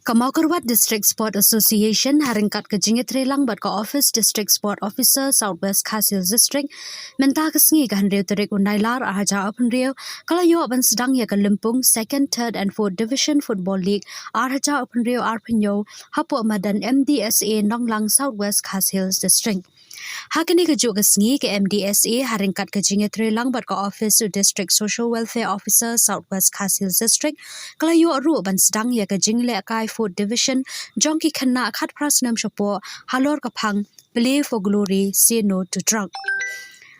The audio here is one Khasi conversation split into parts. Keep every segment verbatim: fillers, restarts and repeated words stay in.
Ka Mawkyrwat District Sport Association, ha ryngkat ka jingïatreilang bad ka Office District Sport Officer, South West Khasi Hills District, mynta ka sngi ka hynriew tarik u Nailar, ar hajar arphew hynriew, ka la ïoh ban sdang ïa ka lympung Second, Third and Fourth Division Football League, ar hajar arphew hynriew arphew hynñiew, hapoh madan M D S A Nonglang, South West Khasi Hills District. Ha kane kajuh ka sngi ka M D S A ha ryngkat ka jingïatreilang bad ka Office u District Social Welfare Officer South West Khasi Hills District ka la ïoh ruh ban sdang ïa ka jinglehkai Fourth Division jong ki khynnah khatphra snem shapoh halor ka phang Play for Glory, Say No to Drug.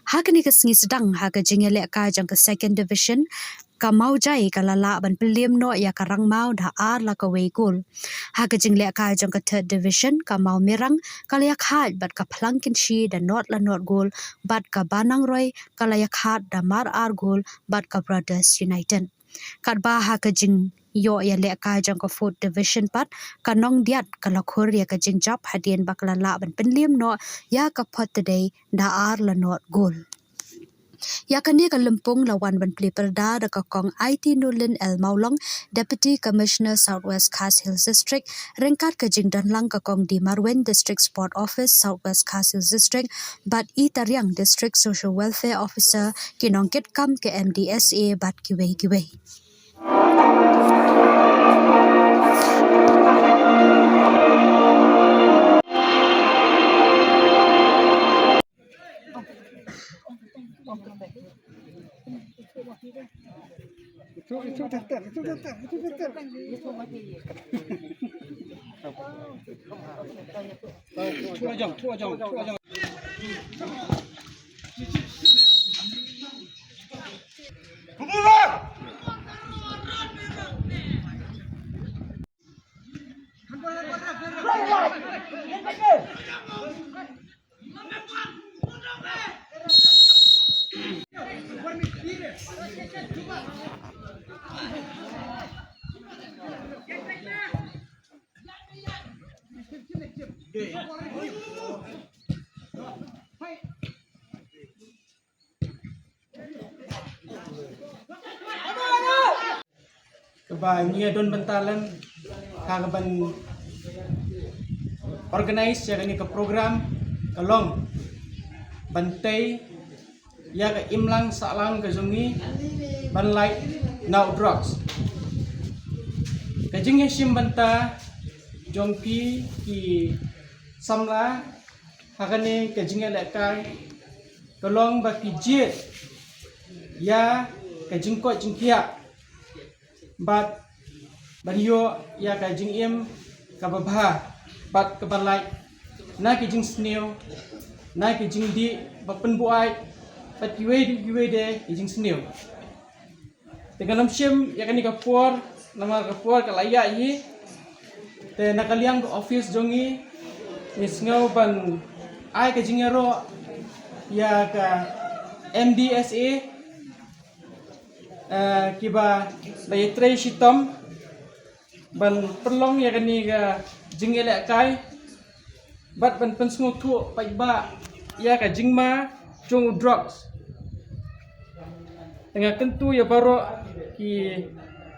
Ha kane ka sngi sdang ha ka jingïalehkai jong ka Second Division, ka Mawjai ka la lah ban pynliem noh ïa ka Rangmaw da ar la kawei gol. Ha ka jinglehkai jong ka Third Division, ka Mawmerang ka la ïakhaid bad ka Phlangkynshi da nod la nod gol, bad ka Banangroi ka la ïakhad da mar ar gol bad ka Brothers United. Katba ha ka jingïoh ïalehkai jong ka Fourth Division pat, ka Nongdiat ka la khur ïa ka jingjop hadien ba ka la lah ban pynliem noh ïa ka Photdei da ar la nod gol. Ïa kane ka lympung la wan ban plie pyrda da ka Kong Aiti Nurlin L Mawlong, Deputy Commissioner South West Khasi Hills District, ryngkat ka jingdonlang ka Kong D Marwin, District Sport Office South West Khasi Hills District, bad I Tariang, District Social Welfare Officer, ki nongkitkam ka M D S A bad kiwei kiwei. Kaba ngi ïa don bynta lem ha kaban organize ïa kane ka program ka long ban tei ïa ka imlang sahlang ka jong ngi ban lait na u drugs. Ka jingïashim bynta jong phi ki samla ha kane ka jingïalehkai ka long ba phi jied ïa ka jingkoit jingkhiah bad ban ïoh ïa ka jingim kaba bha bad kaba lait na ki jingsniew, na ki jingdih ba pynbuaid bad kiwei de kiwei de ki jingsniew. Te ngam shym ïa kane ka por, namar ka por ka la ïaid hi. Te na ka liang ka office jong ngi, ngi sngew ban ai ka jingïaroh ïa ka M D S A, eh, kiba la ïatrei shitom ban pynlong ïa kane ka jingïalehkai bad ban pynsngewthuh paidbah ïa ka jingma jong u drugs. Te nga kyntu ïa baroh ki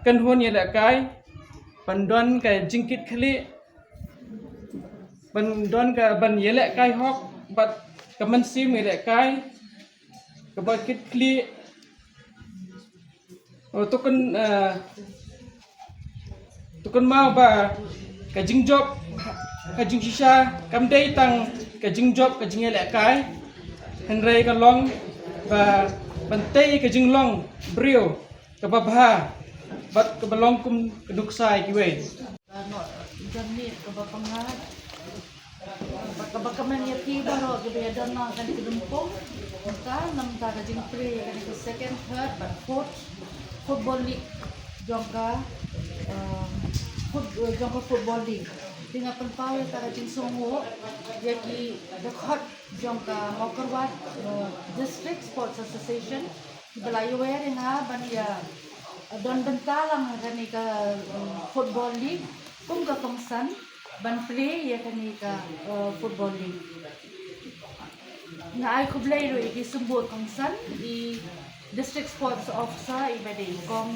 kynhun ïalehkai ban don ka jingkitkhlieh, ban don ka ban ïalehkai hok bad ka mynsiem ïalehkai kaba kitkhlieh. Oh, to kyn, eh, to kynmaw ba ka jingjop, ka jingshisha kam dei tang ka jingjop ka jingïalehkai, hynrei ka long ba ban tei ka jinglong briew kaba bha bad kaba long kum ka nuksa ïa kiwei. Ka noh jong ngi kaba pyngat. Kaba kmen ïa phi baroh kiba ïa don lang kane ka lympung. Mynta na ka bynta ka jingtrei ïa kane ka second, third bad fourth football league jong ka, um, foot-, jong ka football league. Te nga pynpaw ïa ka jingsngewnguh ïa ki dkhot jong ka Mawkyrwat, uh, District Sports Association. Kiba la ïawer ïa nga ban ïa don bynta lang ha kane ka, uh, football league kum ka kongsan ban plie ïa kane ka, uh, football league. Nga ai khublei ruh ïa ki symbud kongsan, i District Sports Officer i ba dei i Kong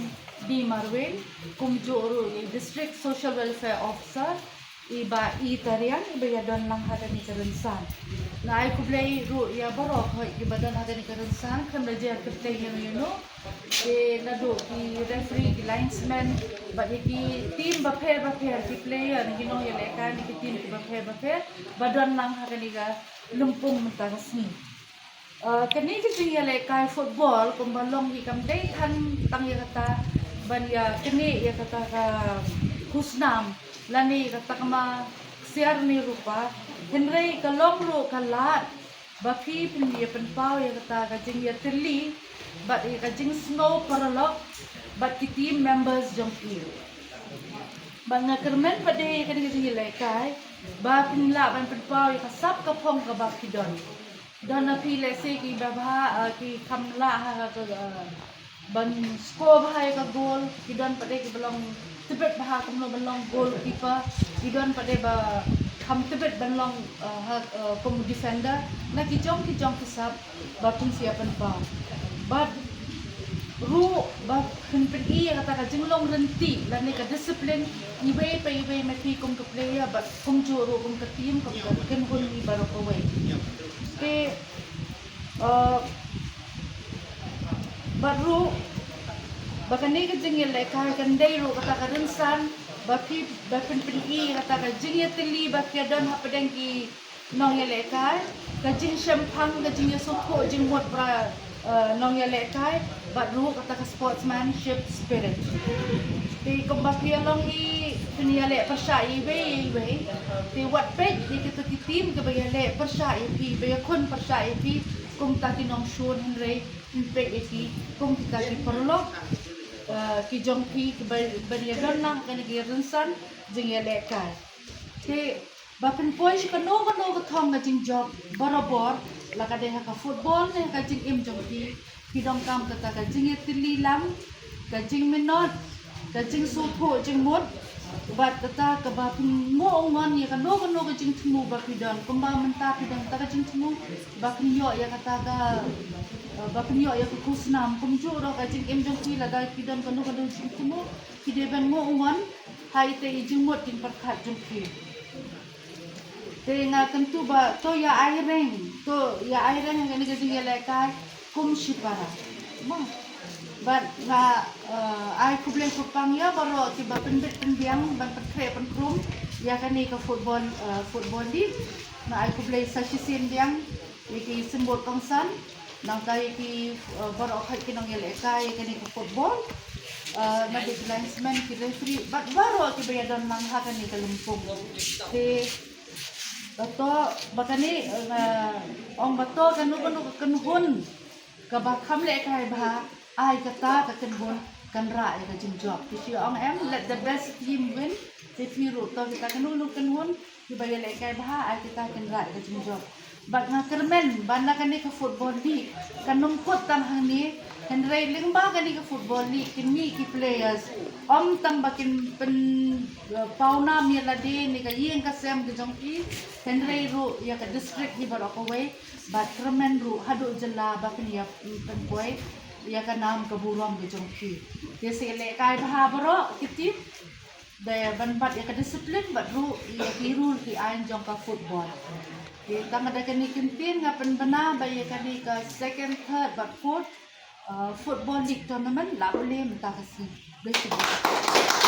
D Marwin, kumjuh ruh i District Social Welfare Officer i ba i Tariang i ba ïadon lang ha kane ka rynsan. Nga ai khublei ruh ïa baroh ki ba don ha kane ka rynsan, khlem da jia kyrteng ïano ïano. Te naduh ki referee, ki linesman, bad ïa ki team bapher bapher, ki player, ki nongïalehkai na ki team ki bapher bapher ba don lang ha kane ka lympung mynta ka sngi. Uh, kane ka jingïalehkai football kumba long hi kam dei than tang ïa kata ban ïa kane ïa kata ka khusnam lane ïa kata ka ma ksiar ne rupa, hynrei ka long ruh ka lad ba phi phin ïa pynpaw ïa kata ka jingïatylli bad ïa ka jingsngew paralok bad ki team members jong phi. Bad nga kyrmen pat de ïa kane ka jingïalehkai ba phin lah ban pynpaw ïa ka sap ka phong kaba phi don. Don na phi lehse ki ba bha, uh, ki kham lah ha ka, uh, ban score bha ïa ka goal, ki don pat de ki ba long tbit bha kumno ban long goalkeeper, ki don pat de ba kham tbit ban long, uh, ha, uh, kum defender. Na ki jong ki jong ki sap ba phin sa ïa pynpaw. Bad ruh ba phin pyni ïa kata ka jinglong ryntih lane ka discipline iwei pa iwei ma phi kum ka player bad kumjuh ruh kum ka team, kum ka kynhun i baroh kawei. Te, uh, bad ruh ba kane ka jingïalehkai kan dei ruh kata ka rynsan ba phi, ba phin pyni kata ka jingïatylli ba phi don hapdeng ki nongïalehkai, ka jingshemphang, ka jingïasngewthuh jingmut para, uh, nongïalehkai bad ruh kata ka sportsmanship spirit. Te kumba phi long i phin ïaleh pyrshah iwei iwei, te wat peit ïa kita ki team kiba ïaleh pyrshah ïa phi, ba ïakhun pyrshah ïa phi kum kita ki nongshun, hynrei phin peit ïa ki kum kita ki paralok, uh, ki jong phi kiba, ba ïadon lang kane ka rynsan jingïalehkai. Te ba phin poi sha kano kano ka thong ka jingjop barabor, la ka dei ha ka football ne ha ka jingim jong phi, phi donkam kata ka jingïatylli lang, ka jingminot, ka jingsngewthuh jingmut, bad kata kaba phin nguh u ngon ïa kano kano ka jingthmu ba phi don. Kumba mynta phi don kata ka jingthmu ba phin ïoh ïa kata ka, eh, ba phin ïoh ïa ka khusnam. Kumjuh ruh ka jingim jong phi, lada phi don kano kano jingthmu, phi dei ban nguh u ngon ha ita i jingmut jingpyrkhat jong phi. Te nga kyntu ba to ïa ai reng, to ïa ai reng ha kane ka jingïalehkai kum shipara. Mo. Bad nga, eh, ai khublei kyrpang ïa baroh kiba pynbit pynbiang ban pynkhreh pynkhrum ïa kane ka football, eh, football league. Nga ai khublei sa shisien biang ïa ki symbud kongsan, nangta ïa ki, eh, baroh ki nongïalehkai ïa kane ka football, eh, naduh ki linesman, ki referee bad baroh kiba ïadon lang ha kane ka lympung. Te ba to, ba kane, eh, nga ong ba to kano kano ka kynhun kaba kham lehkai bha, ai kata ka kynhun kan rah ïa ka jingjop. Te shu ong em, let the best team win. Te phi ruh to kita kano kano kynhun kiba ïalehkai bha, ai kita kin rah ïa ka jingjop. Bad nga kyrmen ba na kane ka football league kan ym kut tang hangne, hynrei lyngba kane ka football league kin mih ki players, ym tang ba kin pyn, eh, pawnam ïa lade ne ka ïing ka sem ka jong ki, hynrei ruh ïa ka district hi baroh kawei, bad kyrmen ruh haduh jylla ba kin ïa, mm, pynpoi ïa ka nam ka burom ka jong ki. Te sa ïalehkai bha baroh ki team, da ban bat ïa ka discipline bad ruh ïa ki rule ki aiñ jong ka football. Te tang da kane kyntien nga pynbna ba ïa kane ka second, third bad fourth, uh, football league tournament la pule mynta ka sngi. Best of luck.